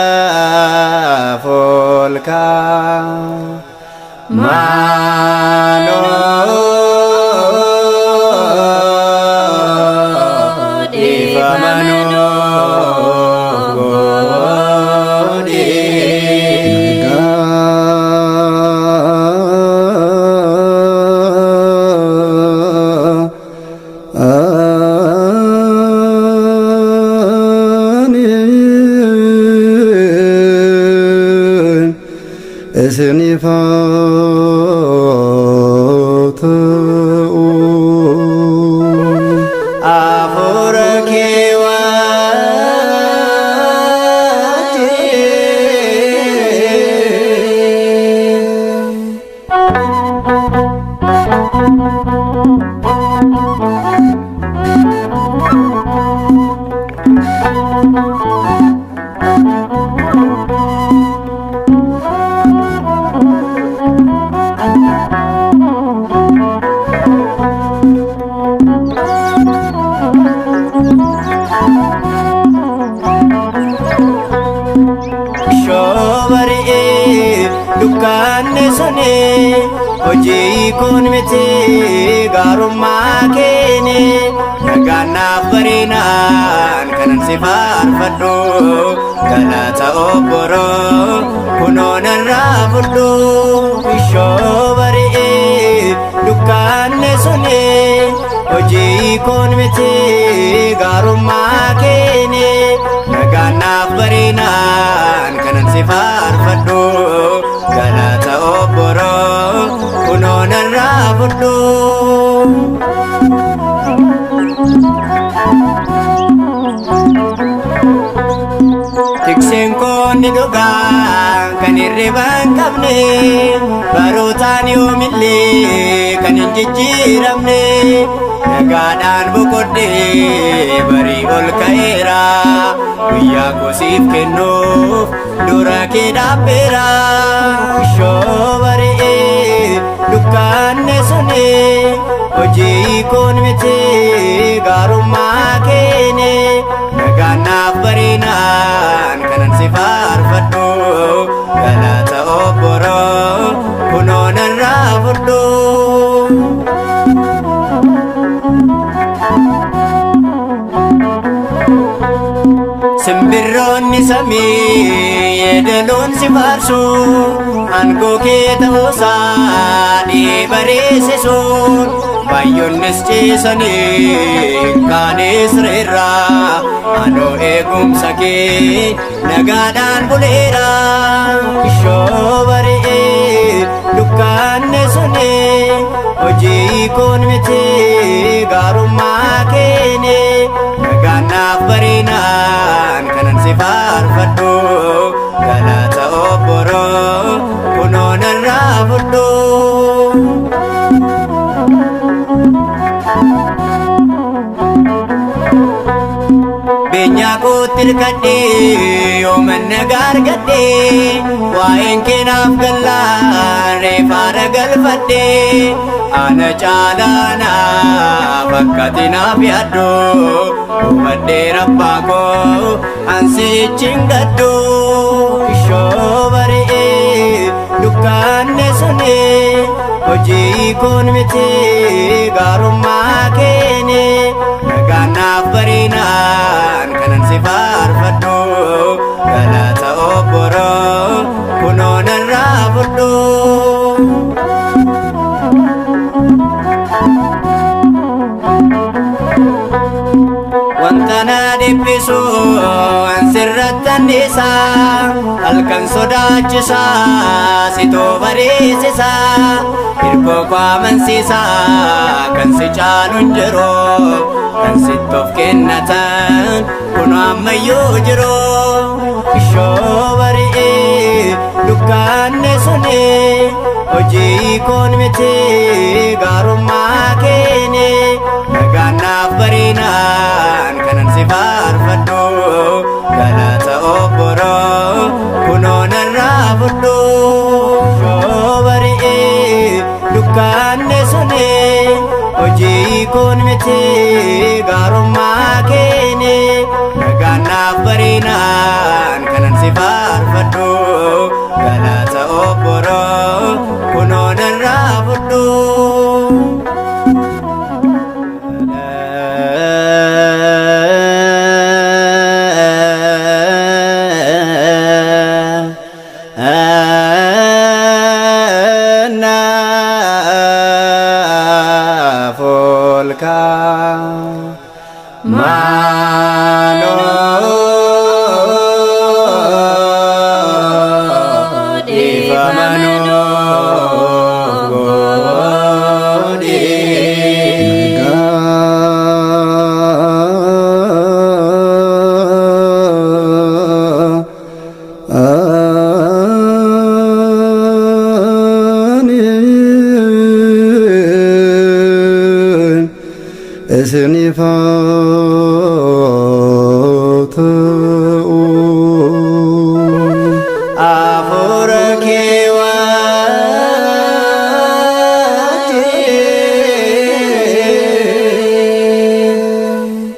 Kadhannaaf ol ka'a. Maaloo dhiifama nuuf godhi. Isiniif haa ta'u. Hafuura kee wajjin. Shoo bari'ee dukkanni suni hojii kun miti gaarummaa keeni nagaan naaf barinaan kanan si faarfadhu galata obboroo kunoo narraa fudhu. Shoo bari'ee dukkanni suni hojii kun miti gaarummaa keeni nagaan naaf barinaan kanan si faarfadhu galata obboroo kunoo narraa fudhu. Tikseen koo ni dhugaa kan hirriba hin qabne, barootaan yoomillee kan hin jijjiiramne. Nagaadhaan boqodhee barii ol ka'eera, guyyaa kosiif kennuuf dura kee dhaabbeera. Shoo bari'ee dukkanni suni hojii kun miti gaarummaa keeni nagaan naaf barinaan kanan si faarfadhu galata obboroo kunoo narraa fudhu. Simbirroonni samii yeedaloon si faarsu, aangoo kee ta'uusaa ni bareessisuun. Baay'oonnis ciisanii kaanis reerraa, anoo eegumsa kee nagaadhaan buleera. Shoo bari'ee dukkanni suni hojii kun miti gaarummaa keeni nagaan naaf barinaan kanan si faarfadhu galata obboroo kunoo narraa fudhu. Beenyaa kootti hirkadhee yooman nagaa argadhee, waa'een keenaaf gallaan reefaara galfadhee. Ana caalaanaaf akkati naaf yaaddu hubadhee, rabbaa koo ansichi hin gaddu. Shoo bari'ee dukkanni suni hojii kun miti gaarummaa keeni nagaan naaf barinaan kanan si faarfadhu galata obboroo kunoo narraa fudhu. Wanta na dhiphisu an sirratti anniisa, halkan sodaachisa sitoo bareessisa. Hirkoo koo amansiisa kan si caalu hin jiru, kan sitti of kennatan kunoo ammayyuu jiru. Shoo bari'ee dukkanni suni hojii koon miti gaarummaa keeni nagaan naaf barinaan kanan si faarfadhu galata obboroo kunoo narraa fudhu. Koon miti gaarummaa keeni nagaannaaf barinaan kanan si faarfadhu galata obboroo kunoo narraa fudhu. Isiniif haa ta'u. Hafuura kee wajjin.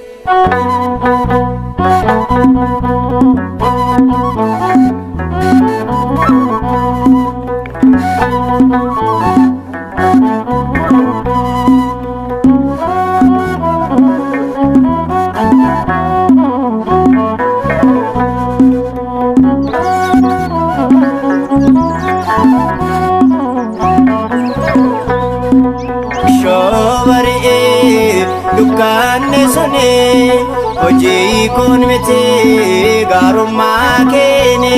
Shoo bari'ee dukkanni suni hojii kun miti gaarummaa keeni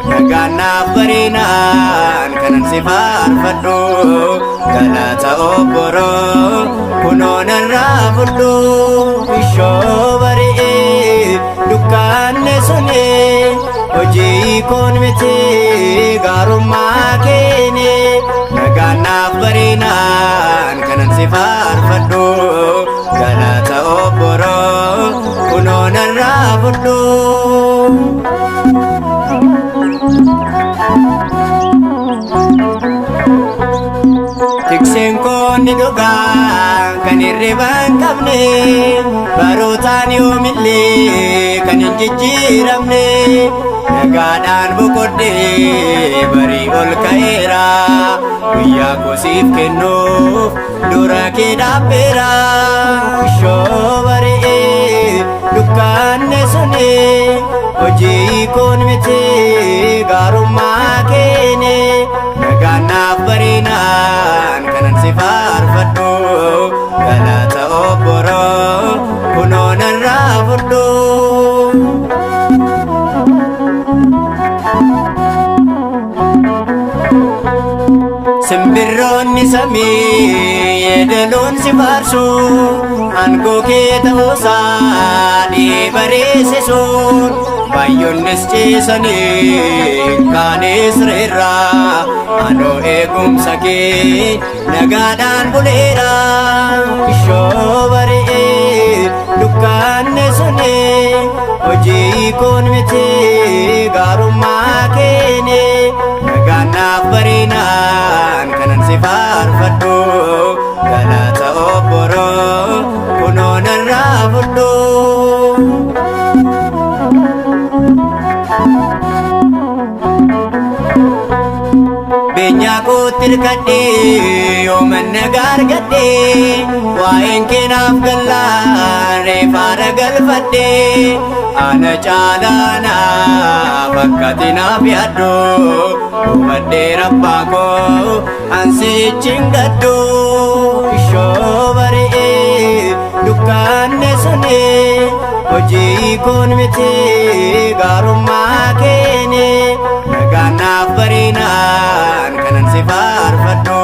nagaannaaf barinaan kanan si faarfadhu galata obboroo kunoo narraa fudhu. Shoo bari'ee dukkanni suni hojii kun miti gaarummaa keeni nagaannaaf barinaan kanan si faarfadhu galata obboroo kunoo narraa fudhu. Tikseen koo ni dhugaa kan hirriba hin qabne barootaan yoomillee kan hin jijjiiramne nagaadhaan boqodhee barii ol ka'eera guyyaa kosiif kennuuf dura kee dhaabbeera. Shoo bari'ee dukkanni suni hojii koon miti gaarummaa keeni nagaannaaf barinaan kanan si faarfadhu galata obboroo kunoo narraa fudhu. Simbirroonni samii yeedaloon si faarsu aangoo kee ta'uusaa ni bareessisuun baay'oonnis ciisanii kaanis reerra anoo eegumsa kee nagaadhaan buleera. Shoo bari'ee dukkanni suni hojii koon miti gaarummaa keeni nagaannaaf barinaan kanan si faarfadhu galata obboroo kunoo narraa fudhu. Beenyaa kootti hirkadhee yooman nagaa argadhee waa'een keenaaf gallaan reefaara galfadhee ana caalaanaaf akkati naaf yaaddu hubadhee rabbaa koo ansichi hin gaddu. Shoo bari'ee dukkanni suni hojii koon miti gaarummaa keeni nagaannaaf barinaan kanan si faarfadhu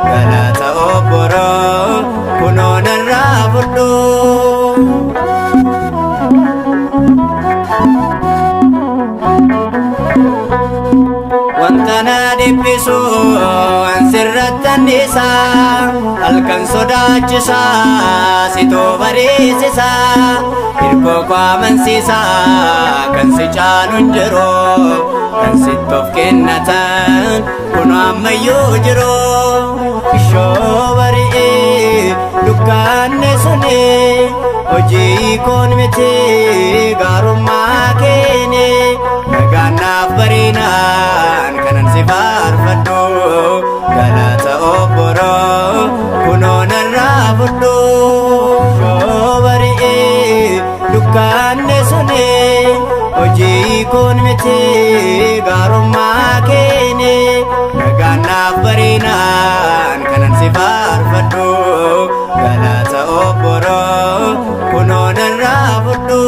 galata obboroo kunoo narraa fudhu. Wanta na dhiphisu an sirratti anniisa halkan sodaachisa sitoo bareessisa hirkoo koo amansiisa kan si caalu hin jiru kan sitti of kennatan kunoo ammayyuu jiru. Shoo bari'ee Dukkanni suni hojii koon miti, gaarummaa keeni. Nagaan naaf barinaan kanan si faarfadhu, galata obboroo kunoo narraa fudhu. Yoo bari'ee dukkanni suni hojii koon miti, gaarummaa keeni. Nagaan naaf barinaan kanan si faarfadhu, galata obboroo kunoo narraa fudhu.